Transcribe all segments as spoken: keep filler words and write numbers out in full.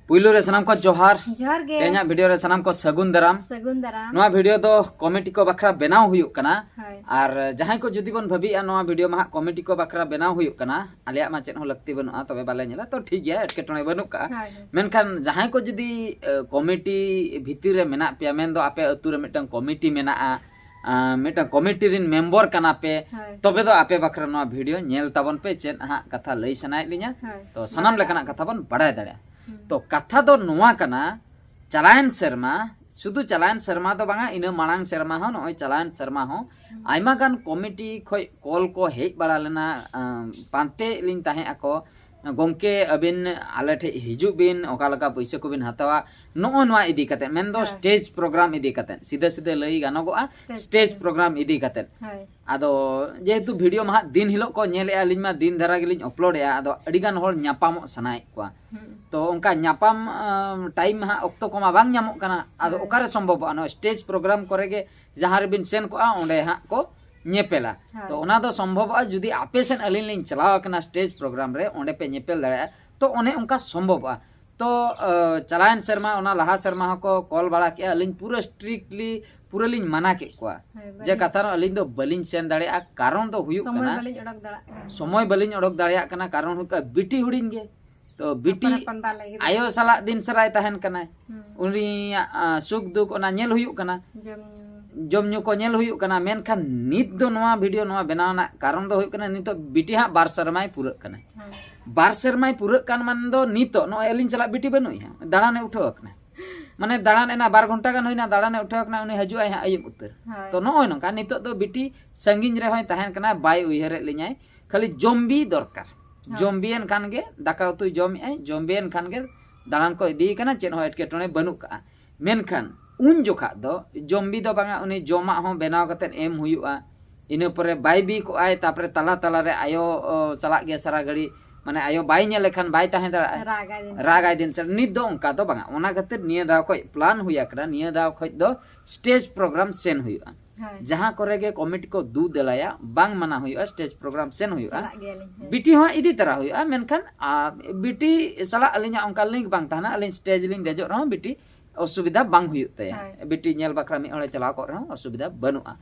ᱯᱩᱭᱞᱩ ᱨᱮ ᱥᱟᱱᱟᱢ ᱠᱚ ᱡᱚᱦᱟᱨ᱾ ᱡᱚᱦᱟᱨ ᱜᱮ᱾ ᱛᱮᱦᱮᱧᱟᱜ ᱵᱷᱤᱰᱤᱭᱳ ᱨᱮ ᱥᱟᱱᱟᱢ ᱠᱚ ᱥᱟᱹᱜᱩᱱ ᱫᱟᱨᱟᱢ᱾ ᱥᱟᱹᱜᱩᱱ ᱫᱟᱨᱟᱢ᱾ ᱱᱚᱣᱟ ᱵᱷᱤᱰᱤᱭᱳ ᱫᱚ ᱠᱚᱢᱤᱴᱤ ᱠᱚ ᱵᱟᱠᱷᱨᱟ ᱵᱮᱱᱟᱣ ᱦᱩᱭᱩᱜ ᱠᱟᱱᱟ᱾ ᱦᱳᱭ᱾ ᱟᱨ ᱡᱟᱦᱟᱸᱭ ᱠᱚ ᱡᱩᱫᱤ ᱵᱚᱱ ᱵᱷᱟᱹᱵᱤᱭᱮᱜᱼᱟ ᱱᱚᱣᱟ ᱵᱷᱤᱰᱤᱭᱳ ᱢᱟ ᱦᱟᱸᱜ ᱠᱚᱢᱤᱴᱤ ᱠᱚ ᱵᱟᱠᱷᱨᱟ ᱵᱮᱱᱟᱣ ᱦᱩᱭᱩᱜ ᱠᱟᱱᱟ, ᱟᱞᱮᱭᱟᱜ ᱢᱟ ᱪᱮᱫ ᱦᱚᱸ ᱞᱟᱹᱠᱛᱤ ᱵᱟᱹᱱᱩᱜᱼᱟ, ᱛᱚᱵᱮ ᱵᱟᱞᱮ ᱧᱮᱞᱟ, ᱛᱚ ᱴᱷᱤᱠ ᱜᱮᱭᱟ, ᱮᱴᱠᱮᱴᱚᱬᱮ ᱵᱟᱹᱱᱩᱜ ᱠᱟᱜᱼᱟ᱾ ᱦᱳᱭ, ᱦᱳᱭ᱾ ᱢᱮᱱᱠᱷᱟᱱ ᱡᱟᱦᱟᱸᱭ ᱠᱚ ᱡᱩᱫᱤ ᱮ, ᱠᱚᱢᱤᱴᱤ ᱵᱷᱤᱛᱤᱨ ᱨᱮ ᱢᱮᱱᱟᱜ ᱯᱮᱭᱟ, ᱢᱮᱱᱫᱚ ᱟᱯᱮ ᱟᱹᱛᱩ ᱨᱮ ᱢᱤᱫᱴᱟᱝ ᱠᱚᱢᱤᱴᱤ ᱢᱮᱱᱟᱜᱼᱟ, ᱟ, ᱢᱤᱫᱴᱟᱝ ᱠᱚᱢᱤᱴᱤ ᱨᱤᱱ ᱢᱮᱢᱵᱚᱨ ᱠᱟᱱᱟ ᱯᱮ, ᱦᱳᱭ᱾ ᱛᱚᱵᱮ ᱫᱚ ᱟᱯᱮ ᱵᱟᱠᱷᱨᱟ ᱱᱚᱣᱟ ᱵᱷᱤᱰᱤᱭᱳ ᱧᱮᱞ ᱛᱟᱵᱚᱱ ᱯᱮ, ᱪᱮᱫ ᱦᱟᱸᱜ ᱠᱟᱛᱷᱟ ᱞᱟᱹᱭ ᱥᱟᱱᱟᱭᱮᱫ ᱞᱤᱧᱟ᱾ ᱦᱳᱭ᱾ ᱛᱚ ᱥᱟᱱᱟᱢ ᱞᱮᱠᱟᱱᱟᱜ ᱠᱟᱛᱷᱟ ᱵᱚᱱ ᱵᱟᱲᱟᱭ ᱫᱟᱲᱮᱭᱟᱜᱼᱟ᱾ ᱦᱩᱸ᱾ ᱛᱚ ᱠᱟᱛᱷᱟ ᱫᱚ ᱱᱚᱣᱟ ᱠᱟᱱᱟ, ᱪᱟᱞᱟᱣᱮᱱ ᱥᱮᱨᱢᱟ, ᱥᱩᱫᱷᱩ ᱪᱟᱞᱟᱣᱮᱱ ᱥᱮᱨᱢᱟ ᱫᱚ ᱵᱟᱝᱟ, ᱤᱱᱟᱹ ᱢᱟᱲᱟᱝ ᱥᱮᱨᱢᱟ ᱦᱚᱸ, ᱱᱚᱜᱼᱚᱭ ᱪᱟᱞᱟᱣᱮᱱ ᱥᱮᱨᱢᱟ ᱦᱚᱸ ᱟᱭᱢᱟ ᱜᱟᱱ ᱠᱚᱢᱤᱴᱤ ᱠᱷᱚᱡ ᱠᱚᱞ ᱠᱚ ᱦᱮᱡ ᱵᱟᱲᱟ ᱞᱮᱱᱟ, ᱟᱸ, ᱯᱟᱱᱛᱮ ᱞᱤᱧ ᱛᱟᱦᱮᱸ ᱟᱠᱚ, "ᱜᱚᱢᱠᱮ, ᱟᱹᱵᱤᱱ ᱟᱞᱮ ᱴᱷᱮᱡ ᱦᱤᱡᱩᱜ ᱵᱤᱱ, ᱚᱠᱟ ᱞᱮᱠᱟ ᱯᱩᱭᱥᱟᱹ ᱠᱚᱵᱤᱱ ᱦᱟᱛᱟᱣᱟ?" ᱱᱚᱜᱼᱚ ᱱᱚᱣᱟ ᱤᱫᱤ ᱠᱟᱛᱮ, ᱢᱮᱱᱫᱚ ᱦᱮᱸ᱾ ᱥᱴᱮᱡᱽ ᱯᱨᱳᱜᱨᱟᱢ ᱤᱫᱤ ᱠᱟᱛᱮ, ᱥᱤᱫᱷᱟᱹ ᱥᱤᱫᱷᱟᱹ ᱞᱟᱹᱭ ᱜᱟᱱᱚᱜᱚᱜᱼᱟ, ᱥᱴᱮᱡᱽ ᱥᱴᱮᱡᱽ ᱯᱨᱳᱜᱨᱟᱢ᱾ ᱯᱨᱳᱜᱨᱟᱢ ᱤᱫᱤ ᱠᱟᱛᱮ᱾ ᱦᱳᱭ᱾ ᱟᱫᱚ ᱡᱮᱦᱮᱛᱩ ᱵᱷᱤᱰᱤᱭᱳ ᱢᱟ ᱦᱟᱸᱜ ᱫᱤᱱ ᱦᱤᱞᱳᱜ ᱠᱚ ᱧᱮᱞᱮᱜᱼᱟ, ᱟᱹᱞᱤᱧ ᱢᱟ ᱫᱤᱱ ᱫᱷᱟᱨᱟ ᱜᱮᱞᱤᱧ ᱟᱯᱞᱳᱰᱮᱜᱼᱟ, ᱟᱫᱚ ᱟᱹᱰᱤ ᱜᱟᱱ ᱦᱚᱲ ᱧᱟᱯᱟᱢᱚᱜ ᱥᱟᱱᱟᱭᱮᱫ ᱠᱚᱣᱟ᱾ ᱦᱩᱸ᱾ ᱛᱚ ᱚᱱᱠᱟ ᱧᱟᱯᱟᱢ, ᱟᱢ, ᱴᱟᱭᱤᱢ ᱦᱟᱸᱜ ᱚᱠᱛᱚ ᱠᱚᱢᱟ ᱵᱟᱝ ᱧᱟᱢᱚᱜ ᱠᱟᱱᱟ, ᱟᱫᱚ ᱦᱳᱭ᱾ ᱚᱠᱟᱨᱮ ᱥᱚᱢᱵᱷᱚᱵᱚᱜᱼᱟ? ᱱᱚᱣᱟ ᱥᱴᱮᱡᱽ ᱯᱨᱳᱜᱨᱟᱢ ᱠᱚᱨᱮ ᱜᱮ ᱡᱟᱦᱟᱸ ᱨᱮᱵᱤᱱ ᱥᱮᱱ ᱠᱚᱜᱼᱟ, ᱚᱸᱰᱮ ᱦᱟᱸᱜ ᱠᱚ ᱧᱮᱯᱮᱞᱟ᱾ ᱦᱳᱭ᱾ ᱛᱚ ᱚᱱᱟ ᱫᱚ ᱥᱚᱢᱵᱷᱚᱵᱚᱜᱼᱟ ᱡᱩᱫᱤ ᱟᱯᱮ ᱥᱮᱱ ᱟᱹᱞᱤᱧ ᱞᱤᱧ ᱪᱟᱞᱟᱣ ᱟᱠᱟᱱᱟ ᱥᱴᱮᱡᱽ ᱯᱨᱳᱜᱨᱟᱢ ᱨᱮ, ᱚᱸᱰᱮ ᱯᱮ ᱧᱮᱯᱮᱞ ᱫᱟᱲᱮᱭᱟᱜᱼᱟ᱾ ᱛᱚ ᱚᱱᱮ ᱚᱱᱠᱟ ᱥᱚᱢᱵᱷᱚᱵᱚᱜᱼᱟ᱾ ᱛᱚ, ᱟ, ᱪᱟᱞᱟᱣᱮᱱ ᱥᱮᱨᱢᱟ, ᱚᱱᱟ ᱞᱟᱦᱟ ᱥᱮᱨᱢᱟ ᱦᱚᱸᱠᱚ ᱠᱚᱞ ᱵᱟᱲᱟ ᱠᱮᱜᱼᱟ, ᱟᱹᱞᱤᱧ ᱯᱩᱨᱟᱹ ᱥᱴᱨᱤᱠᱴᱞᱤ ᱯᱩᱨᱟᱹ ᱞᱤᱧ ᱢᱟᱱᱟ ᱠᱮᱫ ᱠᱚᱣᱟ᱾ ᱦᱳᱭ, ᱡᱮ ᱵᱟᱹᱞᱤᱧ ᱠᱟᱛᱷᱟ ᱨᱮ ᱟᱹᱞᱤᱧ ᱫᱚ ᱵᱟᱹᱞᱤᱧ ᱥᱮᱱ ᱫᱟᱲᱮᱭᱟᱜᱼᱟ, ᱠᱟᱨᱚᱱ ᱫᱚ ᱦᱩᱭᱩᱜ ᱥᱚᱢᱚᱭ ᱠᱟᱱᱟ, ᱵᱟᱹᱞᱤᱧ ᱚᱰᱚᱠ ᱫᱟᱲᱮᱭᱟᱜ ᱠᱟᱱᱟ᱾ ᱥᱚᱢᱚᱭ ᱵᱟᱹᱞᱤᱧ ᱚᱰᱚᱠ ᱫᱟᱲᱮᱭᱟᱜ ᱠᱟᱱᱟ, ᱠᱟᱨᱚᱱ ᱦᱩᱭᱩᱜ ᱠᱟᱱᱟ ᱵᱤᱴᱤ ᱦᱩᱰᱤᱧ ᱜᱮ᱾ ᱛᱚ ᱵᱤᱴᱤ ᱦᱚᱯᱚᱱ ᱦᱚᱯᱚᱱ ᱵᱟᱞᱮ ᱜᱤᱫᱽᱨᱟᱹ᱾ ᱟᱭᱳ ᱥᱟᱞᱟᱜ ᱫᱤᱱ ᱥᱟᱨᱟᱭ ᱛᱟᱦᱮᱱ ᱠᱟᱱᱟᱭ, ᱦᱩᱸ᱾ ᱩᱱᱤᱭᱟᱜ, ᱟ, ᱥᱩᱠ ᱫᱩᱠ ᱚᱱᱟ ᱧᱮᱞ ᱦᱩᱭᱩᱜ ᱠᱟᱱᱟ, ᱡᱚᱢ ᱧᱩ᱾ ᱡᱚᱢ ᱧᱩ ᱠᱚ ᱧᱮᱞ ᱦᱩᱭᱩᱜ ᱠᱟᱱᱟ᱾ ᱢᱮᱱᱠᱷᱟᱱ ᱱᱤᱛ ᱫᱚ ᱱᱚᱣᱟ ᱵᱷᱤᱰᱤᱭᱳ ᱱᱚᱣᱟ ᱵᱮᱱᱟᱣ ᱨᱮᱱᱟᱜ ᱠᱟᱨᱚᱱ ᱫᱚ ᱦᱩᱭᱩᱜ ᱠᱟᱱᱟ, ᱱᱤᱛᱚᱜ ᱵᱤᱴᱤ ᱦᱟᱸᱜ ᱵᱟᱨ ᱥᱮᱨᱢᱟᱭ ᱯᱩᱨᱟᱹᱜ ᱠᱟᱱᱟᱭ᱾ ᱦᱮᱸ᱾ ᱵᱟᱨ ᱥᱮᱨᱢᱟᱭ ᱯᱩᱨᱟᱹᱜ ᱠᱟᱱ ᱢᱟᱱ ᱫᱚ ᱱᱤᱛᱚᱜ ᱱᱚᱜᱼᱚᱭ ᱟᱹᱞᱤᱧ ᱥᱟᱞᱟᱜ ᱵᱤᱴᱤ ᱵᱟᱹᱱᱩᱭ ᱦᱟᱸᱜ, ᱫᱟᱬᱟᱱᱮ ᱩᱴᱷᱟᱹᱣ ᱟᱠᱟᱱᱟ᱾ ᱢᱟᱱᱮ ᱫᱟᱬᱟᱱ ᱮᱱᱟ, ᱵᱟᱨ ᱜᱷᱚᱱᱴᱟ ᱜᱟᱱ ᱦᱩᱭᱱᱟ, ᱫᱟᱬᱟᱱᱮ ᱩᱴᱷᱟᱹᱣ ᱟᱠᱟᱱᱟ, ᱩᱱᱤ ᱦᱤᱡᱩᱜ ᱟᱭ ᱦᱟᱸᱜ ᱟᱹᱭᱩᱵ ᱩᱛᱟᱹᱨ᱾ ᱦᱳᱭ᱾ ᱛᱚ ᱱᱚᱜᱼᱚᱭ ᱱᱚᱝᱠᱟ ᱱᱤᱛᱚᱜ ᱫᱚ ᱵᱤᱴᱤ ᱥᱟᱺᱜᱤᱧ ᱨᱮᱦᱚᱸᱭ ᱛᱟᱦᱮᱱ ᱠᱟᱱᱟ, ᱵᱟᱭ ᱩᱭᱦᱟᱹᱨᱮᱫ ᱞᱤᱧᱟᱭ, ᱠᱷᱟᱹᱞᱤ ᱡᱚᱢ ᱵᱤ ᱫᱚᱨᱠᱟᱨ᱾ ᱦᱳᱭ᱾ ᱡᱚᱢ ᱵᱤᱭᱮᱱ ᱠᱷᱟᱱ ᱜᱮ, ᱫᱟᱠᱟ ᱩᱛᱩᱭ ᱡᱚᱢᱮᱜᱼᱟᱭ, ᱡᱚᱢ ᱵᱤᱭᱮᱱ ᱠᱷᱟᱱ ᱜᱮ ᱫᱟᱬᱟᱱ ᱠᱚ ᱤᱫᱤᱭᱮ ᱠᱟᱱᱟ, ᱪᱮᱫ ᱦᱚᱸ ᱮᱴᱠᱮᱴᱚᱬᱮ ᱵᱟᱹᱱᱩᱜ ᱠᱟᱜᱼᱟ᱾ ᱢᱮᱱᱠᱷᱟᱱ ᱩᱱ ᱡᱚᱠᱷᱟᱜ ᱫᱚ ᱡᱚᱢ ᱵᱤ ᱫᱚ ᱵᱟᱝᱟ, ᱩᱱᱤ ᱡᱚᱢᱟᱜ ᱦᱚᱸ ᱵᱮᱱᱟᱣ ᱠᱟᱛᱮᱫ ᱮᱢ ᱦᱩᱭᱩᱜᱼᱟ᱾ ᱤᱱᱟᱹ ᱯᱚᱨᱮ ᱵᱟᱭ ᱵᱤ ᱠᱚᱜᱼᱟᱭ, ᱛᱟᱯᱚᱨᱮ ᱛᱟᱞᱟ ᱛᱟᱞᱟᱨᱮ ᱟᱭᱳ, ᱚ, ᱪᱟᱞᱟᱜ ᱜᱮᱭᱟ ᱥᱟᱨᱟ ᱜᱷᱟᱹᱲᱤ, ᱢᱟᱱᱮ ᱟᱭᱳ ᱵᱟᱭ ᱧᱮᱞ ᱞᱮᱠᱷᱟᱱ ᱵᱟᱭ ᱛᱟᱦᱮᱸ ᱫᱟᱲᱮᱭᱟᱜᱼᱟ᱾ ᱨᱟᱜᱟᱭ ᱫᱤᱱ᱾ ᱨᱟᱜᱟᱭ ᱫᱤᱱ ᱥᱟᱨᱟ᱾ ᱱᱤᱛ ᱫᱚ ᱚᱱᱠᱟ ᱫᱚ ᱵᱟᱝᱟ, ᱚᱱᱟ ᱠᱷᱟᱹᱛᱤᱨ ᱱᱤᱭᱟᱹ ᱫᱷᱟᱣ ᱠᱷᱚᱡ ᱯᱞᱟᱱ ᱦᱩᱭ ᱟᱠᱟᱱᱟ, ᱱᱤᱭᱟᱹ ᱫᱷᱟᱣ ᱠᱷᱚᱡ ᱫᱚ ᱥᱴᱮᱡᱽ ᱯᱨᱳᱜᱨᱟᱢ ᱥᱮᱱ ᱦᱩᱭᱩᱜᱼᱟ᱾ ᱦᱳᱭ᱾ ᱡᱟᱦᱟᱸ ᱠᱚᱨᱮ ᱜᱮ ᱠᱚᱢᱤᱴᱤ ᱠᱚ ᱫᱩ ᱫᱮᱞᱟᱭᱟ, ᱵᱟᱝ ᱢᱟᱱᱟ ᱦᱩᱭᱩᱜᱼᱟ, ᱥᱴᱮᱡᱽ ᱯᱨᱳᱜᱨᱟᱢ ᱥᱮᱱ ᱦᱩᱭᱩᱜᱼᱟ᱾ ᱪᱟᱞᱟᱜ ᱜᱮᱭᱟᱞᱤᱧ, ᱦᱳᱭ᱾ ᱵᱤᱴᱤ ᱦᱚᱸ ᱤᱫᱤ ᱛᱟᱨᱟ ᱦᱩᱭᱩᱜᱼᱟ, ᱢᱮᱱᱠᱷᱟᱱ ᱟ, ᱵᱤᱴᱤ ᱥᱟᱞᱟᱜ ᱟᱹᱞᱤᱧᱟᱜ ᱚᱱᱠᱟ ᱞᱤᱝᱠ ᱵᱟᱝ ᱛᱟᱦᱮᱱᱟ, ᱟᱹᱞᱤᱧ ᱥᱴᱮᱡᱽ ᱞᱤᱧ ᱫᱮᱡᱚᱜ ᱨᱮᱦᱚᱸ ᱵᱤᱴᱤ ᱚᱥᱩᱵᱤᱫᱷᱟ ᱵᱟᱝ ᱦᱩᱭᱩᱜ ᱛᱟᱭᱟ᱾ ᱦᱳᱭ᱾ ᱵᱤᱴᱤ ᱧᱮᱞ ᱵᱟᱠᱷᱨᱟ ᱢᱤᱫ ᱦᱚᱲᱮ ᱪᱟᱞᱟᱣ ᱠᱚᱜ ᱨᱮᱦᱚᱸ ᱚᱥᱩᱵᱤᱫᱷᱟ ᱵᱟᱹᱱᱩᱜᱼᱟ᱾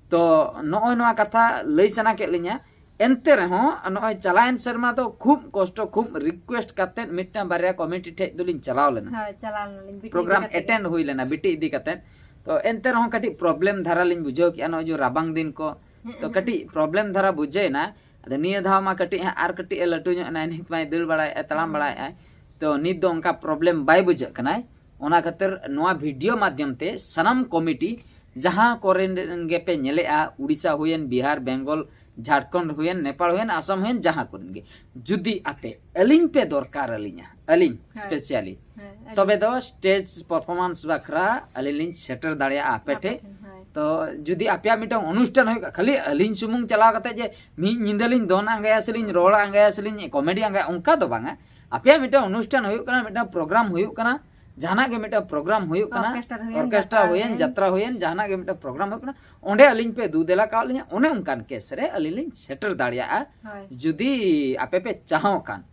ᱛᱚ ᱱᱚᱜᱼᱚᱭ ᱱᱚᱣᱟ ᱠᱟᱛᱷᱟ ᱞᱟᱹᱭ ᱥᱟᱱᱟ ᱠᱮᱫ ᱞᱤᱧᱟ᱾ ᱮᱱᱛᱮ ᱨᱮᱦᱚᱸ ᱱᱚᱜᱼᱚᱭ ᱪᱟᱞᱟᱣᱮᱱ ᱥᱮᱨᱢᱟ ᱫᱚ ᱠᱷᱩᱵ ᱠᱚᱥᱴᱚ, ᱠᱷᱩᱵ ᱨᱤᱠᱩᱭᱮᱥᱴ ᱠᱟᱛᱮᱫ ᱢᱤᱫᱴᱟᱝ ᱵᱟᱨᱭᱟ ᱠᱚᱢᱤᱴᱤ ᱴᱷᱮᱡ ᱫᱚᱞᱤᱧ ᱪᱟᱞᱟᱣ ᱞᱮᱱᱟ᱾ ᱦᱳᱭ, ᱪᱟᱞᱟᱣ ᱞᱮᱱᱟᱞᱤᱧ, ᱵᱤᱴᱤ ᱯᱨᱳᱜᱨᱟᱢ ᱤᱫᱤ ᱠᱟᱛᱮ ᱜᱮ᱾ ᱮᱴᱮᱱᱰ ᱦᱩᱭ ᱞᱮᱱᱟ ᱵᱤᱴᱤ ᱤᱫᱤ ᱠᱟᱛᱮᱫ᱾ ᱛᱚ ᱮᱱᱛᱮ ᱨᱮᱦᱚᱸ ᱠᱟᱹᱴᱤᱡ ᱯᱨᱚᱵᱞᱮᱢ ᱫᱷᱟᱨᱟ ᱞᱤᱧ ᱵᱩᱡᱷᱟᱹᱣ ᱠᱮᱜᱼᱟ, ᱱᱚᱜᱼᱚᱭ ᱡᱮ ᱨᱟᱵᱟᱝ ᱫᱤᱱ ᱠᱚ᱾ ᱦᱮᱸ, ᱛᱚ ᱦᱮᱸ᱾ ᱠᱟᱹᱴᱤᱡ ᱯᱨᱚᱵᱞᱮᱢ ᱫᱷᱟᱨᱟ ᱵᱩᱡᱷᱟᱹᱣ ᱮᱱᱟ᱾ ᱟᱫᱚ ᱱᱤᱭᱟᱹ ᱫᱷᱟᱣ ᱢᱟ ᱠᱟᱹᱴᱤᱡ ᱦᱟᱸᱜ ᱟᱨ ᱠᱟᱹᱴᱤᱡ ᱮ ᱞᱟᱹᱴᱩ ᱧᱚᱜ ᱮᱱᱟᱭ, ᱱᱤᱛ ᱢᱟᱭ ᱫᱟᱹᱲ ᱵᱟᱲᱟᱭᱮᱫᱼᱟᱭ, ᱛᱟᱲᱟᱢ ᱦᱮᱸ᱾ ᱵᱟᱲᱟᱭᱮᱫᱼᱟᱭ᱾ ᱛᱚ ᱱᱤᱛ ᱫᱚ ᱚᱱᱠᱟ ᱯᱨᱚᱵᱞᱮᱢ ᱵᱟᱭ ᱵᱩᱡᱷᱟᱹᱜ ᱠᱟᱱᱟᱭ᱾ ᱚᱱᱟ ᱠᱷᱟᱹᱛᱤᱨ ᱱᱚᱣᱟ ᱵᱷᱤᱰᱤᱭᱳ ᱢᱟᱫᱽᱫᱷᱚᱢ ᱛᱮ ᱥᱟᱱᱟᱢ ᱠᱚᱢᱤᱴᱤ ᱡᱟᱦᱟᱸ ᱠᱚᱨᱮᱱ ᱜᱮᱯᱮ ᱧᱮᱞᱮᱜᱼᱟ, ᱩᱲᱤᱥᱥᱟ ᱦᱩᱭᱮᱱ, ᱵᱤᱦᱟᱨ, ᱵᱮᱝᱜᱚᱞ, ᱡᱷᱟᱲᱠᱷᱚᱸᱰ ᱦᱩᱭᱮᱱ, ᱱᱮᱯᱟᱲ ᱦᱩᱭᱮᱱ, ᱟᱥᱟᱢ ᱦᱩᱭᱮᱱ, ᱡᱟᱦᱟᱸ ᱠᱚᱨᱮᱱ ᱜᱮ, ᱡᱩᱫᱤ ᱟᱯᱮ ᱟᱹᱞᱤᱧ ᱯᱮ ᱫᱚᱨᱠᱟᱨ ᱟᱹᱞᱤᱧᱟ, ᱟᱹᱞᱤᱧ ᱦᱳᱭ᱾ ᱥᱯᱮᱥᱤᱭᱟᱞᱤ, ᱦᱮᱸ, ᱟᱹᱞᱤᱧ᱾ ᱛᱚᱵᱮ ᱫᱚ ᱥᱴᱮᱡᱽ ᱯᱟᱨᱯᱷᱚᱨᱢᱟᱱᱥ ᱵᱟᱠᱷᱨᱟ ᱟᱹᱞᱤᱧ ᱞᱤᱧ ᱥᱮᱴᱮᱨ ᱫᱟᱲᱮᱭᱟᱜᱼᱟ ᱟᱯᱮ ᱟᱯᱮ ᱴᱷᱮᱡ᱾ ᱴᱷᱮᱱ, ᱦᱳᱭ᱾ ᱛᱚ ᱡᱩᱫᱤ ᱟᱯᱮᱭᱟᱜ ᱢᱤᱫᱴᱟᱝ ᱚᱱᱩᱥᱴᱷᱟᱱ ᱦᱩᱭᱩᱜ ᱠᱷᱟᱱ, ᱠᱷᱟᱹᱞᱤ ᱟᱹᱞᱤᱧ ᱥᱩᱢᱩᱝ ᱪᱟᱞᱟᱣ ᱠᱟᱛᱮ ᱡᱮ ᱢᱤᱫ ᱧᱤᱫᱟᱹ ᱞᱤᱧ ᱫᱚᱱ ᱟᱸᱜᱟᱭᱟ ᱥᱮ ᱞᱤᱧ ᱨᱚᱲ ᱟᱸᱜᱟᱭᱟ ᱥᱮ ᱞᱤᱧ ᱠᱚᱢᱮᱰᱤ ᱟᱸᱜᱟᱭᱟ, ᱚᱱᱠᱟ ᱫᱚ ᱵᱟᱝᱟ᱾ ᱟᱯᱮᱭᱟᱜ ᱢᱤᱫᱴᱟᱝ ᱚᱱᱩᱥᱴᱷᱟᱱ ᱦᱩᱭᱩᱜ ᱠᱟᱱᱟ, ᱢᱤᱫᱴᱟᱝ ᱯᱨᱳᱜᱨᱟᱢ ᱦᱩᱭᱩᱜ ᱠᱟᱱᱟ, ᱡᱟᱦᱟᱱᱟᱜ ᱜᱮ ᱢᱤᱫᱴᱟᱝ ᱯᱨᱳᱜᱨᱟᱢ ᱦᱩᱭᱩᱜ ᱠᱟᱱᱟ, ᱚᱨᱠᱮᱥᱴᱟᱨ ᱦᱩᱭᱮᱱ, ᱚᱨᱠᱮᱥᱴᱨᱟ ᱡᱟᱛᱨᱟ ᱦᱩᱭᱮᱱ, ᱦᱩᱭᱮᱱ᱾ ᱡᱟᱛᱨᱟ ᱦᱩᱭᱮᱱ, ᱡᱟᱦᱟᱱᱟᱜ ᱜᱮ ᱢᱤᱫᱴᱟᱝ ᱯᱨᱳᱜᱨᱟᱢ ᱦᱩᱭᱩᱜ ᱠᱟᱱᱟ, ᱚᱸᱰᱮ ᱟᱹᱞᱤᱧ ᱯᱮ ᱫᱩ ᱫᱮᱞᱟ ᱠᱟᱜ ᱞᱤᱧᱟ, ᱚᱱᱮ ᱚᱱᱠᱟᱱ ᱠᱮᱥ ᱨᱮ ᱟᱹᱞᱤᱧ ᱞᱤᱧ ᱥᱮᱴᱮᱨ ᱫᱟᱲᱮᱭᱟᱜᱼᱟ᱾ ᱦᱳᱭ᱾ ᱡᱩᱫᱤ ᱟᱯᱮ ᱯᱮ ᱪᱟᱦᱚᱸ ᱠᱷᱟᱱ᱾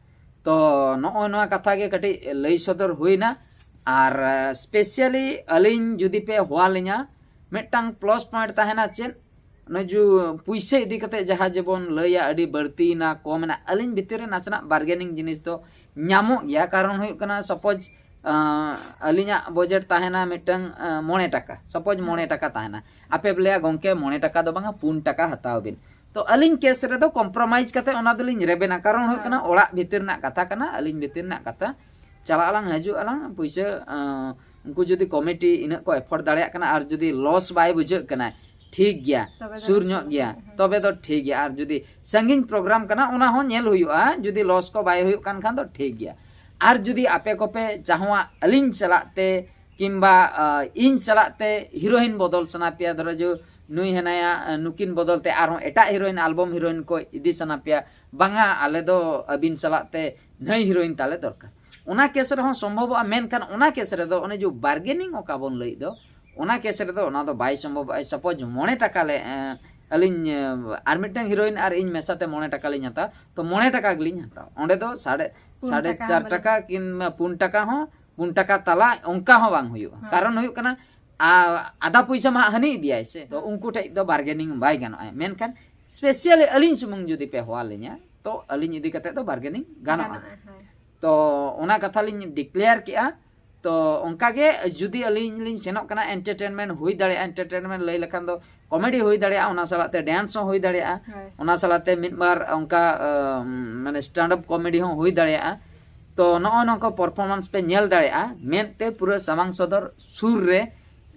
ᱛᱚ ᱱᱚᱜᱼᱚᱭ ᱱᱚᱣᱟ ᱠᱟᱛᱷᱟ ᱜᱮ ᱠᱟᱹᱴᱤᱡ ᱞᱟᱹᱭ ᱥᱚᱫᱚᱨ ᱦᱩᱭᱱᱟ᱾ ᱟᱨ ᱥᱯᱮᱥᱤᱭᱟᱞᱤ ᱟᱹᱞᱤᱧ ᱡᱩᱫᱤ ᱯᱮ ᱦᱚᱦᱚ ᱟᱹᱞᱤᱧᱟ, ᱢᱤᱫᱴᱟᱝ ᱯᱞᱟᱥ ᱯᱚᱭᱮᱱᱴ ᱛᱟᱦᱮᱱᱟ ᱪᱮᱫ? ᱚᱱᱮ ᱡᱩ-, ᱯᱩᱭᱥᱟᱹ ᱤᱫᱤ ᱠᱟᱛᱮ ᱡᱟᱦᱟᱸ ᱡᱮᱵᱚᱱ ᱞᱟᱹᱭᱟ, ᱟᱹᱰᱤ ᱵᱟᱹᱲᱛᱤᱭᱮᱱᱟ, ᱠᱚᱢ ᱮᱱᱟ, ᱟᱹᱞᱤᱧ ᱵᱷᱤᱛᱤᱨ ᱨᱮ ᱱᱟᱥᱮᱱᱟᱜ ᱵᱟᱨᱜᱮᱱᱤᱝ ᱡᱤᱱᱤᱥ ᱫᱚ ᱧᱟᱢᱚᱜ ᱜᱮᱭᱟ᱾ ᱠᱟᱨᱚᱱ ᱦᱩᱭᱩᱜ ᱠᱟᱱᱟ, ᱥᱟᱯᱳᱡᱽ, ᱟᱸ, ᱟᱹᱞᱤᱧᱟᱜ ᱵᱟᱡᱮᱴ ᱛᱟᱦᱮᱱᱟ ᱢᱤᱫᱴᱟᱝ, ᱟᱸ, ᱢᱚᱬᱮ ᱴᱟᱠᱟ, ᱥᱟᱯᱳᱡᱽ ᱢᱚᱬᱮ ᱴᱟᱠᱟ ᱛᱟᱦᱮᱱᱟ, ᱟᱯᱮ ᱯᱮ ᱞᱟᱹᱭᱟ, "ᱜᱚᱢᱠᱮ, ᱢᱚᱬᱮ ᱴᱟᱠᱟ ᱫᱚ ᱵᱟᱝᱟ, ᱯᱩᱱ ᱴᱟᱠᱟ ᱦᱟᱛᱟᱣ ᱵᱤᱱ", ᱛᱚ ᱟᱹᱞᱤᱧ ᱠᱮᱥ ᱨᱮᱫᱚ ᱠᱚᱢᱯᱨᱳᱢᱟᱭᱤᱡᱽ ᱠᱟᱛᱮ ᱚᱱᱟ ᱫᱚᱞᱤᱧ ᱨᱮᱵᱮᱱᱟ᱾ ᱠᱟᱨᱚᱱ ᱦᱩᱭᱩᱜ ᱠᱟᱱᱟ, ᱦᱳᱭ᱾ ᱚᱲᱟᱜ ᱵᱷᱤᱛᱤᱨ ᱨᱮᱱᱟᱜ ᱠᱟᱛᱷᱟ ᱠᱟᱱᱟ, ᱟᱹᱞᱤᱧ ᱵᱷᱤᱛᱤᱨ ᱨᱮᱱᱟᱜ ᱠᱟᱛᱷᱟ, ᱪᱟᱞᱟᱜ ᱟᱞᱟᱝ, ᱦᱤᱡᱩᱜ ᱟᱞᱟᱝ, ᱯᱩᱭᱥᱟᱹ, ᱟᱸ, ᱩᱱᱠᱩ ᱡᱩᱫᱤ ᱠᱚᱢᱤᱴᱤ ᱤᱱᱟᱹᱜ ᱠᱚ ᱮᱯᱷᱳᱨᱰ ᱫᱟᱲᱮᱭᱟᱜ ᱠᱟᱱᱟ ᱟᱨ ᱡᱩᱫᱤ ᱞᱚᱥ ᱵᱟᱭ ᱵᱩᱡᱷᱟᱹᱜ ᱠᱟᱱᱟ, ᱴᱷᱤᱠ ᱜᱮᱭᱟ, ᱛᱚᱵᱮ ᱫᱚ ᱥᱩᱨ ᱴᱷᱤᱠ ᱧᱚᱜ ᱜᱮᱭᱟ, ᱜᱮᱭᱟ᱾ ᱦᱮᱸ᱾ ᱛᱚᱵᱮ ᱫᱚ ᱴᱷᱤᱠ ᱜᱮᱭᱟ᱾ ᱟᱨ ᱡᱩᱫᱤ ᱥᱟᱺᱜᱤᱧ ᱯᱨᱳᱜᱨᱟᱢ ᱠᱟᱱᱟ, ᱚᱱᱟ ᱦᱚᱸ ᱧᱮᱞ ᱦᱩᱭᱩᱜᱼᱟ, ᱡᱩᱫᱤ ᱞᱚᱥ ᱠᱚ ᱵᱟᱭ ᱦᱩᱭᱩᱜ ᱠᱟᱱ ᱠᱷᱟᱱ ᱫᱚ ᱴᱷᱤᱠ ᱜᱮᱭᱟ᱾ ᱟᱨ ᱡᱩᱫᱤ ᱟᱯᱮ ᱠᱚᱯᱮ ᱪᱟᱦᱚᱣᱟ ᱟᱹᱞᱤᱧ ᱥᱟᱞᱟᱜ ᱛᱮ ᱠᱤᱢᱵᱟ, ᱟ, ᱤᱧ ᱥᱟᱞᱟᱜ ᱛᱮ ᱦᱤᱨᱳᱭᱤᱱ ᱵᱚᱫᱚᱞ ᱥᱟᱱᱟ ᱯᱮᱭᱟ, ᱫᱷᱚᱨᱚ ᱡᱮ ᱱᱩᱭ ᱦᱮᱱᱟᱭᱟ, ᱟ, ᱱᱩᱠᱤᱱ ᱵᱚᱫᱚᱞ ᱛᱮ ᱟᱨᱦᱚᱸ ᱮᱴᱟᱜ ᱦᱤᱨᱳᱭᱤᱱ ᱟᱞᱵᱚᱢ ᱦᱤᱨᱳᱭᱤᱱ ᱠᱚ ᱤᱫᱤ ᱥᱟᱱᱟ ᱯᱮᱭᱟ, ᱵᱟᱝᱟ, ᱟᱞᱮ ᱫᱚ ᱟᱹᱵᱤᱱ ᱥᱟᱞᱟᱜ ᱛᱮ ᱱᱟᱹᱭ ᱦᱤᱨᱳᱭᱤᱱ ᱛᱟᱞᱮ ᱫᱚᱨᱠᱟᱨ, ᱚᱱᱟ ᱠᱮᱥ ᱨᱮᱦᱚᱸ ᱥᱚᱢᱵᱷᱚᱵᱚᱜᱼᱟ᱾ ᱢᱮᱱᱠᱷᱟᱱ ᱚᱱᱟ ᱠᱮᱥ ᱨᱮᱫᱚ ᱚᱱᱮ ᱡᱮ ᱵᱟᱨᱜᱮᱱᱤᱝ ᱚᱠᱟ ᱵᱚᱱ ᱞᱟᱹᱭᱮᱫ ᱫᱚ, ᱚᱱᱟ ᱠᱮᱥ ᱨᱮᱫᱚ ᱚᱱᱟ ᱫᱚ ᱵᱟᱭ ᱥᱚᱢᱵᱷᱚᱵᱚᱜᱼᱟ᱾ ᱥᱟᱯᱳᱡᱽ ᱢᱚᱬᱮ ᱴᱟᱠᱟ ᱞᱮ, ᱮᱸ, ᱟᱹᱞᱤᱧ, ᱮᱸ, ᱟᱨ ᱢᱤᱫᱴᱟᱝ ᱦᱤᱨᱳᱭᱤᱱ ᱟᱨ ᱤᱧ ᱢᱮᱥᱟᱛᱮ ᱢᱚᱬᱮ ᱴᱟᱠᱟ ᱞᱤᱧ ᱦᱟᱛᱟᱣᱟ, ᱛᱚ ᱢᱚᱬᱮ ᱴᱟᱠᱟ ᱜᱮᱞᱤᱧ ᱦᱟᱛᱟᱣᱟ᱾ ᱚᱸᱰᱮ ᱫᱚ ᱥᱟᱲᱮ, ᱯᱩᱱ ᱥᱟᱲᱮ ᱴᱟᱠᱟ ᱪᱟᱨ ᱦᱚᱸ ᱴᱟᱠᱟ ᱠᱤᱝᱵᱟ ᱯᱩᱱ ᱴᱟᱠᱟ ᱦᱚᱸ, ᱯᱩᱱ ᱴᱟᱠᱟ ᱛᱟᱞᱟ ᱚᱱᱠᱟ ᱦᱚᱸ ᱵᱟᱝ ᱦᱩᱭᱩᱜᱼᱟ᱾ ᱦᱮᱸ᱾ ᱠᱟᱨᱚᱱ ᱦᱩᱭᱩᱜ ᱠᱟᱱᱟ, ᱟ-, ᱟᱫᱷᱟ ᱯᱚᱭᱥᱟ ᱢᱟ ᱦᱟᱹᱱᱤ ᱤᱫᱤᱭᱟᱭ ᱥᱮ, ᱛᱚ ᱩᱱᱠᱩ ᱴᱷᱮᱡ ᱫᱚ ᱵᱟᱨᱜᱮᱱᱤᱝ ᱵᱟᱭ ᱜᱟᱱᱚᱜᱼᱟ᱾ ᱢᱮᱱᱠᱷᱟᱱ ᱥᱯᱮᱥᱤᱭᱟᱞᱤ ᱟᱹᱞᱤᱧ ᱥᱩᱢᱩᱝ ᱡᱩᱫᱤ ᱯᱮ ᱦᱚᱦᱚᱣᱟ ᱞᱤᱧᱟ, ᱛᱚ ᱟᱹᱞᱤᱧ ᱤᱫᱤ ᱠᱟᱛᱮ ᱫᱚ ᱵᱟᱨᱜᱮᱱᱤᱝ ᱜᱟᱱᱚᱜᱼᱟ᱾ ᱦᱳᱭ᱾ ᱛᱚ ᱚᱱᱟ ᱠᱟᱛᱷᱟ ᱞᱤᱧ ᱰᱤᱠᱞᱮᱭᱟᱨ ᱠᱮᱜᱼᱟ᱾ ᱛᱚ ᱚᱱᱠᱟ ᱜᱮ ᱡᱩᱫᱤ ᱟᱹᱞᱤᱧ ᱞᱤᱧ ᱥᱮᱱᱚᱜ ᱠᱟᱱᱟ, ᱮᱱᱴᱟᱨᱴᱮᱱᱢᱮᱱᱴ ᱦᱩᱭ ᱫᱟᱲᱮᱭᱟᱜᱼᱟ, ᱮᱱᱴᱟᱨᱴᱮᱱᱢᱮᱱᱴ ᱞᱟᱹᱭ ᱞᱮᱠᱷᱟᱱ ᱫᱚ ᱠᱚᱢᱮᱰᱤ ᱦᱩᱭ ᱫᱟᱲᱮᱭᱟᱜᱼᱟ, ᱚᱱᱟ ᱥᱟᱞᱟᱜ ᱛᱮ ᱰᱮᱱᱥ ᱦᱚᱸ ᱦᱩᱭ ᱫᱟᱲᱮᱭᱟᱜᱼᱟ, ᱦᱳᱭ᱾ ᱚᱱᱟ ᱥᱟᱞᱟᱜ ᱛᱮ ᱢᱤᱫ ᱵᱟᱨ ᱚᱱᱠᱟ, ᱟᱸ, ᱢᱟᱱᱮ ᱥᱴᱮᱱᱰ ᱟᱯ ᱠᱚᱢᱮᱰᱤ ᱦᱚᱸ ᱦᱩᱭ ᱫᱟᱲᱮᱭᱟᱜᱼᱟ᱾ ᱛᱚ ᱱᱚᱜᱼᱚ ᱱᱚᱝᱠᱟ ᱯᱟᱨᱯᱷᱚᱨᱢᱮᱱᱥ ᱯᱮ ᱧᱮᱞ ᱫᱟᱲᱮᱭᱟᱜᱼᱟ ᱢᱮᱱᱛᱮ ᱯᱩᱨᱟᱹ ᱥᱟᱢᱟᱝ ᱥᱚᱫᱚᱨ ᱥᱩᱨ ᱨᱮ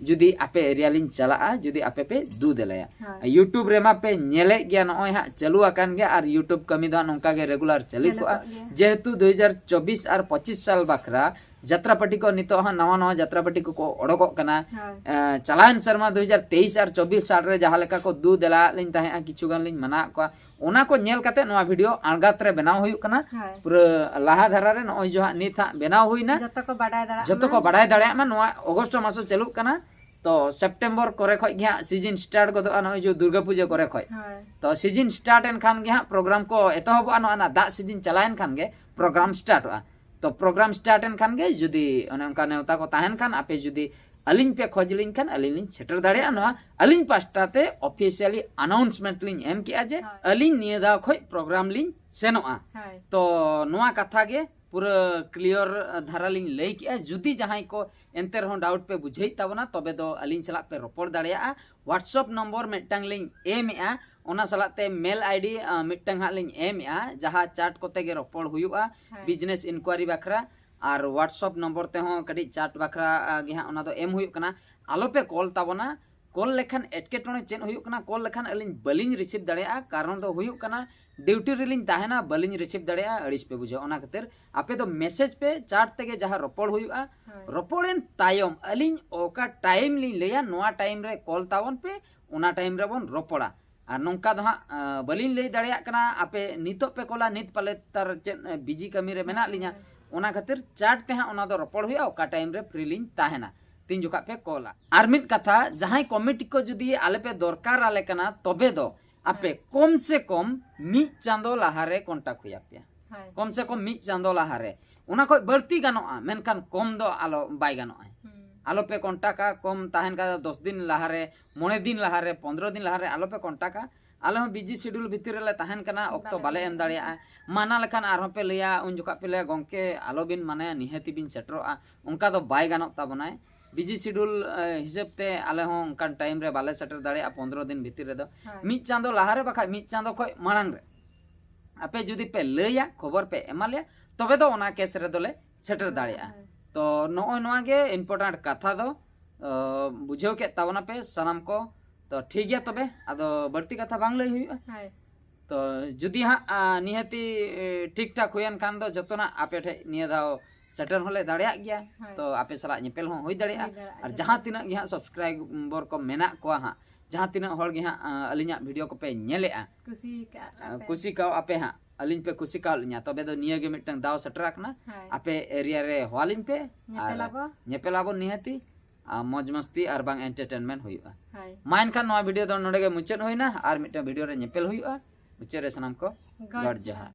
ᱡᱩᱫᱤ ᱟᱯᱮ ᱮᱨᱤᱭᱟ ᱞᱤᱧ ᱪᱟᱞᱟᱜᱼᱟ, ᱡᱩᱫᱤ ᱟᱯᱮ ᱯᱮ ᱫᱩ ᱫᱮᱞᱟᱭᱟ᱾ ᱦᱳᱭ᱾ YouTube ᱨᱮᱢᱟ ᱯᱮ ᱧᱮᱞᱮᱫ ᱜᱮᱭᱟ, ᱱᱚᱜᱼᱚᱭ ᱦᱟᱸᱜ ᱪᱟᱹᱞᱩ ᱟᱠᱟᱱ ᱜᱮᱭᱟ ᱟᱨ YouTube ᱠᱟᱹᱢᱤ ᱫᱚ ᱦᱟᱸᱜ ᱱᱚᱝᱠᱟ ᱜᱮ ᱨᱮᱜᱩᱞᱟᱨ ᱪᱟᱹᱞᱩ ᱪᱟᱹᱞᱩ ᱠᱚᱜᱼᱟ᱾ ᱠᱚᱜ ᱜᱮᱭᱟ᱾ ᱡᱮᱦᱮᱛᱩ ᱫᱩ ᱦᱟᱡᱟᱨ ᱪᱚᱵᱵᱤᱥ ᱟᱨ ᱯᱚᱸᱪᱤᱥ ᱥᱟᱞ ᱵᱟᱠᱷᱨᱟ ᱡᱟᱛᱨᱟ ᱯᱟᱹᱴᱤ ᱠᱚ ᱱᱤᱛᱚᱜ ᱦᱚᱸ ᱱᱟᱣᱟ ᱱᱟᱣᱟ ᱡᱟᱛᱨᱟ ᱯᱟᱹᱴᱤ ᱠᱚᱠᱚ ᱚᱰᱚᱠᱚᱜ ᱠᱟᱱᱟ᱾ ᱦᱳᱭ᱾ ᱮᱸ, ᱪᱟᱞᱟᱣᱮᱱ ᱥᱮᱨᱢᱟ ᱫᱩ ᱦᱟᱡᱟᱨ ᱛᱮᱭᱤᱥ ᱟᱨ ᱪᱚᱵᱵᱤᱥ ᱥᱟᱞ ᱨᱮ ᱡᱟᱦᱟᱸ ᱞᱮᱠᱟ ᱠᱚ ᱫᱩ ᱫᱮᱞᱟ ᱟᱫ ᱞᱤᱧ ᱛᱟᱦᱮᱸᱜᱼᱟ, ᱠᱤᱪᱷᱩ ᱜᱟᱱ ᱞᱤᱧ ᱢᱟᱱᱟᱣᱟᱫ ᱠᱚᱣᱟ, ᱚᱱᱟ ᱠᱚ ᱧᱮᱞ ᱠᱟᱛᱮ ᱱᱚᱣᱟ ᱵᱷᱤᱰᱤᱭᱳ ᱟᱬᱜᱟᱛ ᱨᱮ ᱵᱮᱱᱟᱣ ᱦᱩᱭᱩᱜ ᱠᱟᱱᱟ᱾ ᱦᱳᱭ᱾ ᱯᱩᱨᱟᱹ ᱞᱟᱦᱟ ᱫᱷᱟᱨᱟ ᱨᱮ ᱱᱚᱜᱼᱚᱭ ᱡᱮ ᱦᱟᱸᱜ ᱱᱤᱛ ᱦᱟᱸᱜ ᱵᱮᱱᱟᱣ ᱦᱩᱭᱱᱟ, ᱡᱚᱛᱚ ᱠᱚ ᱵᱟᱰᱟᱭ ᱫᱟᱲᱮᱭᱟᱜ ᱡᱚᱛᱚ ᱢᱟ᱾ ᱠᱚ ᱵᱟᱰᱟᱭ ᱫᱟᱲᱮᱭᱟᱜ ᱢᱟ᱾ ᱱᱚᱣᱟ ᱚᱜᱚᱥᱴ ᱢᱟᱥ ᱪᱟᱹᱞᱩᱜ ᱠᱟᱱᱟ, ᱛᱚ ᱥᱮᱯᱴᱮᱢᱵᱚᱨ ᱠᱚᱨᱮ ᱠᱷᱚᱡ ᱜᱮ ᱦᱟᱸᱜ ᱥᱤᱡᱤᱱ ᱥᱴᱟᱨᱴ ᱜᱚᱫᱚᱜᱼᱟ, ᱱᱚᱜᱼᱚᱭ ᱡᱮ ᱫᱩᱨᱜᱟ ᱯᱩᱡᱟᱹ ᱠᱚᱨᱮ ᱠᱷᱚᱡ᱾ ᱦᱳᱭ᱾ ᱛᱚ ᱥᱤᱡᱤᱱ ᱥᱴᱟᱨᱴ ᱮᱱ ᱠᱷᱟᱱ ᱜᱮ ᱦᱟᱸᱜ ᱯᱨᱳᱜᱨᱟᱢ ᱠᱚ ᱮᱛᱚᱦᱚᱵᱚᱜᱼᱟ, ᱱᱚᱣᱟ ᱨᱮᱱᱟᱜ ᱫᱟᱜ ᱥᱤᱡᱤᱱ ᱪᱟᱞᱟᱣᱮᱱ ᱠᱷᱟᱱ ᱜᱮ ᱯᱨᱳᱜᱨᱟᱢ ᱥᱴᱟᱨᱴᱚᱜᱼᱟ᱾ ᱛᱚ ᱯᱨᱳᱜᱨᱟᱢ ᱥᱴᱟᱨᱴ ᱮᱱ ᱠᱷᱟᱱ ᱜᱮ ᱡᱩᱫᱤ ᱚᱱᱮ ᱚᱱᱠᱟ ᱱᱮᱣᱛᱟ ᱠᱚ ᱛᱟᱦᱮᱱ ᱠᱷᱟᱱ, ᱟᱯᱮ ᱡᱩᱫᱤ ᱟᱹᱞᱤᱧ ᱯᱮ ᱠᱷᱚᱡᱽ ᱞᱤᱧ ᱠᱷᱟᱱ, ᱟᱹᱞᱤᱧ ᱞᱤᱧ ᱥᱮᱴᱮᱨ ᱫᱟᱲᱮᱭᱟᱜᱼᱟ᱾ ᱱᱚᱣᱟ ᱟᱹᱞᱤᱧ ᱯᱟᱥᱴᱟ ᱛᱮ ᱚᱯᱷᱤᱥᱤᱭᱟᱞᱤ ᱟᱱᱟᱣᱩᱱᱥᱢᱮᱱᱴ ᱞᱤᱧ ᱮᱢ ᱠᱮᱜᱼᱟ ᱡᱮ ᱦᱳᱭ᱾ ᱟᱹᱞᱤᱧ ᱱᱤᱭᱟᱹ ᱫᱷᱟᱣ ᱠᱷᱚᱡ ᱯᱨᱳᱜᱨᱟᱢ ᱞᱤᱧ ᱥᱮᱱᱚᱜᱼᱟ᱾ ᱦᱳᱭ᱾ ᱛᱚ ᱱᱚᱣᱟ ᱠᱟᱛᱷᱟ ᱜᱮ ᱯᱩᱨᱟᱹ ᱠᱞᱤᱭᱟᱨ ᱫᱷᱟᱨᱟ ᱞᱤᱧ ᱞᱟᱹᱭ ᱠᱮᱜᱼᱟ᱾ ᱡᱩᱫᱤ ᱡᱟᱦᱟᱸᱭ ᱠᱚ ᱮᱱᱛᱮ ᱨᱮᱦᱚᱸ ᱰᱟᱣᱩᱴ ᱯᱮ ᱵᱩᱡᱷᱟᱹᱣᱮᱫ ᱛᱟᱵᱚᱱᱟ, ᱛᱚᱵᱮ ᱫᱚ ᱟᱹᱞᱤᱧ ᱥᱟᱞᱟᱜ ᱯᱮ ᱨᱚᱯᱚᱲ ᱫᱟᱲᱮᱭᱟᱜᱼᱟ᱾ WhatsApp ᱱᱚᱢᱵᱚᱨ ᱢᱤᱫᱴᱟᱝ ᱞᱤᱧ ᱮᱢᱮᱜᱼᱟ, ᱚᱱᱟ ᱥᱟᱞᱟᱜ ᱛᱮ ᱢᱮᱞ ᱟᱭᱰᱤ, ᱟ, ᱢᱤᱫᱴᱟᱝ ᱦᱟᱸᱜ ᱞᱤᱧ ᱮᱢᱮᱜᱼᱟ, ᱡᱟᱦᱟᱸ ᱪᱟᱴ ᱠᱚᱛᱮ ᱜᱮ ᱨᱚᱯᱚᱲ ᱦᱩᱭᱩᱜᱼᱟ, ᱦᱳᱭ᱾ ᱵᱤᱡᱽᱱᱮᱥ ᱤᱱᱠᱩᱭᱟᱨᱤ ᱵᱟᱠᱷᱨᱟ᱾ ᱟᱨ WhatsApp ᱱᱚᱢᱵᱚᱨ ᱛᱮᱦᱚᱸ ᱠᱟᱹᱴᱤᱡ ᱪᱟᱴ ᱵᱟᱠᱷᱨᱟ, ᱟ, ᱜᱮ ᱦᱟᱸᱜ ᱚᱱᱟ ᱫᱚ ᱮᱢ ᱦᱩᱭᱩᱜ ᱠᱟᱱᱟ᱾ ᱟᱞᱚ ᱯᱮ ᱠᱚᱞ ᱛᱟᱵᱚᱱᱟ᱾ ᱠᱚᱞ ᱞᱮᱠᱷᱟᱱ ᱮᱴᱠᱮᱴᱚᱬᱮ ᱪᱮᱫ ᱦᱩᱭᱩᱜ ᱠᱟᱱᱟ, ᱠᱚᱞ ᱞᱮᱠᱷᱟᱱ ᱟᱹᱞᱤᱧ ᱵᱟᱹᱞᱤᱧ ᱨᱤᱥᱤᱵᱷ ᱫᱟᱲᱮᱭᱟᱜᱼᱟ, ᱠᱟᱨᱚᱱ ᱫᱚ ᱦᱩᱭᱩᱜ ᱠᱟᱱᱟ ᱰᱤᱣᱴᱤ ᱨᱮᱞᱤᱧ ᱛᱟᱦᱮᱱᱟ, ᱵᱟᱹᱞᱤᱧ ᱨᱤᱥᱤᱵᱷ ᱫᱟᱲᱮᱭᱟᱜᱼᱟ, ᱟᱹᱲᱤᱥ ᱯᱮ ᱵᱩᱡᱷᱟᱹᱣᱟ᱾ ᱚᱱᱟ ᱠᱷᱟᱹᱛᱤᱨ ᱟᱯᱮ ᱫᱚ ᱢᱮᱥᱮᱡᱽ ᱯᱮ, ᱪᱟᱴ ᱛᱮᱜᱮ ᱡᱟᱦᱟᱸ ᱨᱚᱯᱚᱲ ᱦᱩᱭᱩᱜᱼᱟ, ᱦᱳᱭ᱾ ᱨᱚᱯᱚᱲᱮᱱ ᱛᱟᱭᱚᱢ ᱟᱹᱞᱤᱧ ᱚᱠᱟ ᱴᱟᱭᱤᱢ ᱞᱤᱧ ᱞᱟᱹᱭᱟ, ᱱᱚᱣᱟ ᱴᱟᱭᱤᱢ ᱨᱮ ᱠᱚᱞ ᱛᱟᱵᱚᱱ ᱯᱮ, ᱚᱱᱟ ᱴᱟᱭᱤᱢ ᱨᱮᱵᱚᱱ ᱨᱚᱯᱚᱲᱟ᱾ ᱟᱨ ᱱᱚᱝᱠᱟ ᱫᱚ ᱦᱟᱸᱜ, ᱟᱸ, ᱵᱟᱹᱞᱤᱧ ᱞᱟᱹᱭ ᱫᱟᱲᱮᱭᱟᱜ ᱠᱟᱱᱟ, ᱟᱯᱮ ᱱᱤᱛᱚᱜ ᱯᱮ ᱠᱚᱞᱟ, ᱱᱤᱛ ᱯᱟᱞᱮ ᱛᱟᱨ ᱪᱮᱫ, ᱟᱸ, ᱵᱤᱡᱤ ᱠᱟᱹᱢᱤ ᱨᱮ ᱢᱮᱱᱟᱜ ᱞᱤᱧᱟ, ᱚᱱᱟ ᱠᱷᱟᱹᱛᱤᱨ ᱪᱟᱴ ᱛᱮ ᱦᱟᱸᱜ ᱚᱱᱟ ᱫᱚ ᱨᱚᱯᱚᱲ ᱦᱩᱭᱩᱜᱼᱟ, ᱚᱠᱟ ᱴᱟᱭᱤᱢ ᱨᱮ ᱯᱷᱨᱤ ᱞᱤᱧ ᱛᱟᱦᱮᱱᱟ᱾ ᱛᱤᱱ ᱡᱚᱠᱷᱟᱜ ᱯᱮ ᱠᱚᱞᱟ᱾ ᱟᱨ ᱢᱤᱫ ᱠᱟᱛᱷᱟ, ᱡᱟᱦᱟᱸᱭ ᱠᱚᱢᱤᱴᱤ ᱠᱚ ᱡᱩᱫᱤ ᱟᱞᱮ ᱯᱮ ᱫᱚᱨᱠᱟᱨ ᱟᱞᱮ ᱠᱟᱱᱟ, ᱛᱚᱵᱮ ᱫᱚ ᱟᱯᱮ ᱠᱚᱢ ᱥᱮ ᱠᱚᱢ ᱢᱤᱫ ᱪᱟᱸᱫᱚ ᱞᱟᱦᱟᱨᱮ ᱠᱚᱱᱴᱟᱠᱴ ᱦᱩᱭ ᱟᱯᱮᱭᱟ᱾ ᱠᱚᱢ ᱥᱮ ᱠᱚᱢ ᱢᱤᱫ ᱪᱟᱸᱫᱚ ᱞᱟᱦᱟᱨᱮ᱾ ᱚᱱᱟ ᱠᱷᱚᱡ ᱵᱟᱹᱲᱛᱤ ᱜᱟᱱᱚᱜᱼᱟ, ᱢᱮᱱᱠᱷᱟᱱ ᱠᱚᱢ ᱫᱚ ᱟᱞᱚ, ᱵᱟᱭ ᱜᱟᱱᱚᱜᱼᱟ᱾ ᱟᱞᱚ ᱯᱮ ᱠᱚᱱᱴᱟᱠᱟ, ᱠᱚᱢ ᱛᱟᱦᱮᱱ ᱠᱷᱟᱱ ᱫᱚ ᱫᱚᱥ ᱫᱤᱱ ᱞᱟᱦᱟᱨᱮ, ᱢᱚᱬᱮ ᱫᱤᱱ ᱞᱟᱦᱟᱨᱮ, ᱯᱚᱱᱫᱽᱨᱚ ᱫᱤᱱ ᱞᱟᱦᱟᱨᱮ ᱟᱞᱚ ᱯᱮ ᱠᱚᱱᱴᱟᱠᱟ᱾ ᱟᱞᱮ ᱦᱚᱸ ᱵᱤᱡᱤ ᱥᱤᱰᱩᱞ ᱵᱷᱤᱛᱤᱨ ᱨᱮᱞᱮ ᱛᱟᱦᱮᱱ ᱠᱟᱱᱟ, ᱚᱠᱛᱚ ᱵᱟᱞᱮ ᱮᱢ ᱫᱟᱲᱮᱭᱟᱜᱼᱟ᱾ ᱢᱟᱱᱟ ᱞᱮᱠᱷᱟᱱ ᱟᱨᱦᱚᱸ ᱯᱮ ᱞᱟᱹᱭᱟ, ᱩᱱ ᱡᱚᱠᱷᱟᱜ ᱯᱮ ᱞᱟᱹᱭᱟ, "ᱜᱚᱢᱠᱮ, ᱟᱞᱚᱵᱤᱱ ᱢᱟᱱᱟᱭᱟ, ᱱᱤᱦᱟᱹᱛᱤ ᱵᱤᱱ ᱥᱮᱴᱮᱨᱚᱜᱼᱟ", ᱚᱱᱠᱟ ᱫᱚ ᱵᱟᱭ ᱜᱟᱱᱚᱜ ᱛᱟᱵᱚᱱᱟᱭ᱾ ᱵᱤᱡᱤ ᱥᱤᱰᱩᱞ ᱦᱤᱥᱟᱹᱵ ᱛᱮ ᱟᱞᱮ ᱦᱚᱸ ᱚᱱᱠᱟᱱ ᱴᱟᱭᱤᱢ ᱨᱮ ᱵᱟᱞᱮ ᱥᱮᱴᱮᱨ ᱫᱟᱲᱮᱭᱟᱜᱼᱟ ᱯᱚᱱᱫᱽᱨᱚ ᱫᱤᱱ ᱵᱷᱤᱛᱤᱨ ᱨᱮᱫᱚ᱾ ᱢᱤᱫ ᱪᱟᱸᱫᱚ ᱞᱟᱦᱟᱨᱮ ᱵᱟᱠᱷᱟᱡ ᱢᱤᱫ ᱪᱟᱸᱫᱚ ᱠᱷᱚᱡ ᱢᱟᱲᱟᱝ ᱨᱮ ᱟᱯᱮ ᱡᱩᱫᱤ ᱯᱮ ᱞᱟᱹᱭᱟ, ᱠᱷᱚᱵᱚᱨ ᱯᱮ ᱮᱢᱟ ᱞᱮᱭᱟ, ᱛᱚᱵᱮ ᱫᱚ ᱚᱱᱟ ᱠᱮᱥ ᱨᱮᱫᱚ ᱞᱮ ᱥᱮᱴᱮᱨ ᱫᱟᱲᱮᱭᱟᱜᱼᱟ᱾ ᱛᱚ ᱱᱚᱜᱼᱚᱭ ᱱᱚᱣᱟ ᱜᱮ ᱤᱢᱯᱚᱨᱴᱮᱱᱴ ᱠᱟᱛᱷᱟ ᱫᱚ, ᱟᱸ, ᱵᱩᱡᱷᱟᱹᱣ ᱠᱮᱫ ᱛᱟᱵᱚᱱᱟ ᱯᱮ ᱥᱟᱱᱟᱢ ᱠᱚ᱾ ᱛᱚ ᱴᱷᱤᱠ ᱜᱮᱭᱟ, ᱛᱚᱵᱮ ᱟᱫᱚ ᱵᱟᱹᱲᱛᱤ ᱠᱟᱛᱷᱟ ᱵᱟᱝ ᱞᱟᱹᱭ ᱦᱩᱭᱩᱜᱼᱟ᱾ ᱛᱚ ᱡᱩᱫᱤ ᱦᱟᱸᱜ, ᱟᱸ, ᱱᱤᱦᱟᱹᱛᱤ, ᱮ, ᱴᱷᱤᱠ ᱴᱷᱟᱠ ᱦᱩᱭᱮᱱ ᱠᱷᱟᱱ ᱫᱚ ᱡᱚᱛᱚᱱᱟᱜ ᱟᱯᱮ ᱴᱷᱮᱡ ᱱᱤᱭᱟᱹ ᱫᱷᱟᱣ ᱥᱮᱴᱮᱨ ᱦᱚᱸᱞᱮ ᱫᱟᱲᱮᱭᱟᱜ ᱜᱮᱭᱟ᱾ ᱛᱚ ᱟᱯᱮ ᱥᱟᱞᱟᱜ ᱧᱮᱯᱮᱞ ᱦᱚᱸ ᱦᱩᱭ ᱫᱟᱲᱮᱭᱟᱜᱼᱟ᱾ ᱟᱨ ᱡᱟᱦᱟᱸ ᱛᱤᱱᱟᱹᱜ ᱜᱮ ᱦᱟᱸᱜ ᱥᱟᱵᱥᱠᱨᱟᱭᱵᱚᱨ ᱠᱚ ᱢᱮᱱᱟᱜ ᱠᱚᱣᱟ ᱦᱟᱸᱜ, ᱡᱟᱦᱟᱸ ᱛᱤᱱᱟᱹᱜ ᱦᱚᱲ ᱜᱮ ᱦᱟᱸᱜ, ᱟᱸ, ᱟᱹᱞᱤᱧᱟᱜ ᱵᱷᱤᱰᱤᱭᱳ ᱠᱚᱯᱮ ᱧᱮᱞᱮᱜᱼᱟ, ᱠᱩᱥᱤ ᱠᱟᱜ ᱟᱸ, ᱟᱯᱮ᱾ ᱠᱩᱥᱤ ᱠᱟᱣ ᱟᱯᱮ ᱦᱟᱸᱜ, ᱟᱹᱞᱤᱧ ᱯᱮ ᱠᱩᱥᱤ ᱠᱟᱣ ᱞᱤᱧᱟ, ᱛᱚᱵᱮ ᱫᱚ ᱱᱤᱭᱟᱹ ᱜᱮ ᱢᱤᱫᱴᱟᱝ ᱫᱟᱣ ᱥᱮᱴᱮᱨ ᱟᱠᱟᱱᱟ᱾ ᱟᱯᱮ ᱮᱨᱤᱭᱟ ᱨᱮ ᱦᱚᱦᱚ ᱟᱹᱞᱤᱧ ᱯᱮ, ᱟᱨ ᱧᱮᱯᱮᱞ ᱟᱵᱚ᱾ ᱧᱮᱯᱮᱞ ᱟᱵᱚᱱ ᱱᱤᱦᱟᱹᱛᱤ, ᱟᱨ ᱢᱚᱡᱽ ᱢᱚᱥᱛᱤ ᱟᱨ ᱵᱟᱝ ᱮᱱᱴᱟᱨᱴᱮᱱᱢᱮᱱᱴ ᱦᱩᱭᱩᱜᱼᱟ᱾ ᱢᱟ ᱮᱱᱠᱷᱟᱱ ᱱᱚᱣᱟ ᱵᱷᱤᱰᱤᱭᱳ ᱫᱚ ᱱᱚᱰᱮ ᱜᱮ ᱢᱩᱪᱟᱹᱫ ᱦᱩᱭᱱᱟ, ᱟᱨ ᱢᱤᱫᱴᱟᱝ ᱵᱷᱤᱰᱤᱭᱳ ᱨᱮ ᱧᱮᱯᱮᱞ ᱦᱩᱭᱩᱜᱼᱟ᱾ ᱢᱩᱪᱟᱹᱫ ᱨᱮ ᱥᱟᱱᱟᱢ ᱠᱚ ᱜᱚᱰ ᱜᱚᱰ ᱡᱚᱦᱟᱨ᱾ ᱡᱚᱦᱟᱨ᱾